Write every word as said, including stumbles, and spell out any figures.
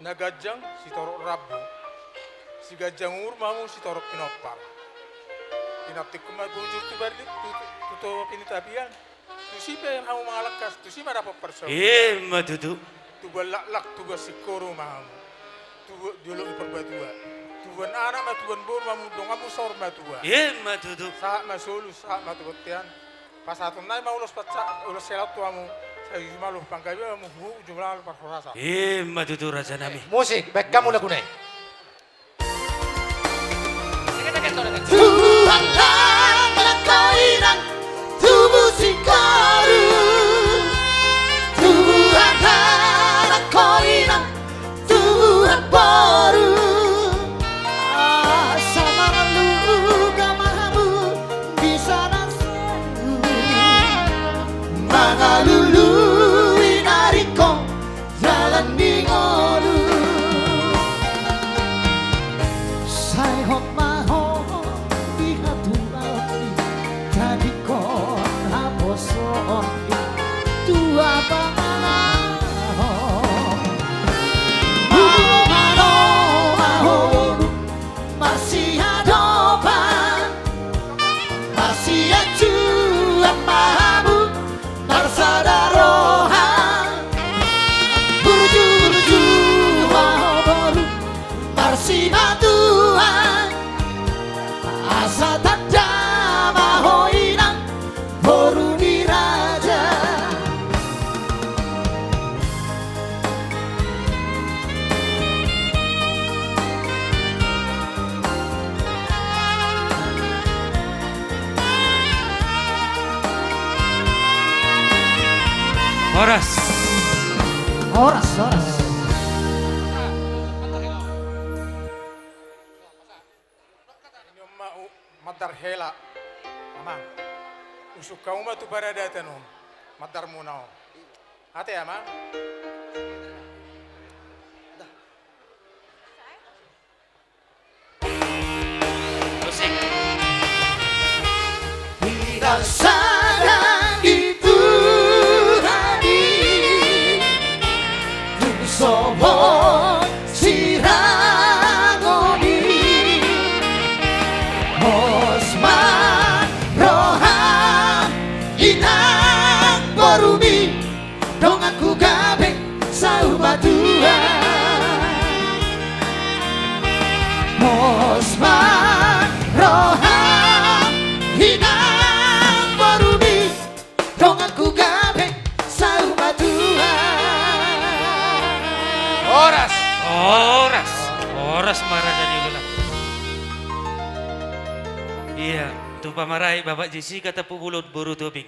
Na ganjang sitorop rambu, siganjang umur ma hamu sitorop pinompar. Pinantikkon ma bujur tu barli, tu, tu, tu topi ni tapian. Tusi pe hamu mangalangka, tusi ma dapot parsaulian. Ima tutu. Tubuan laklak, tubuan singkoru ma hamu. Tubuan jolo ni parbatua. Tubuan anak ma, tubuan boru ma hamu, donganmu saur matua. Ima tutu. Sahat ma solu, sahat ma tu bontean. Pasahaton nai ma ulos pansa, ulos hela tu hamu. Sai jumalo panggabean hamu, hu jumalo parhorasan. Ima tutu raja nami. Musik, baen hamu lagu nai. Tubuan laklak ho inang, tubu singkoru. Tubuan anak ho inang, tubuan boru. Asa mangalului ma hamu di sana. Mangalului na ringkot jala di ngolu. Sai hot ma ho di hatuaon i, tadingkon haposoon i tu apangan on. Mauliate ma ho boru, marsiadopan, marsianjuan ma hamu, marsada roha. Burju-burju ma ho boru, marsimatuan. Asa tanda ma ho inang, boru ni raja. Horas. Horas, horas. Mandar hela, amang. Usung hamu ma tu paradaton on. Mandar muna on. Ate, amang. Musik. Pinarsadaan ni Tuhan i, tung so boi sirangon i. Pos ma roham inang borumi, donganku gabe saur matua. Pos ma roham inang borumi, donganku gabe saur matua. Horas. Horas. Horas ma raja ni hulahula. Ia, tu pamarai Bapak Jessica Tampubolon boru Tobing.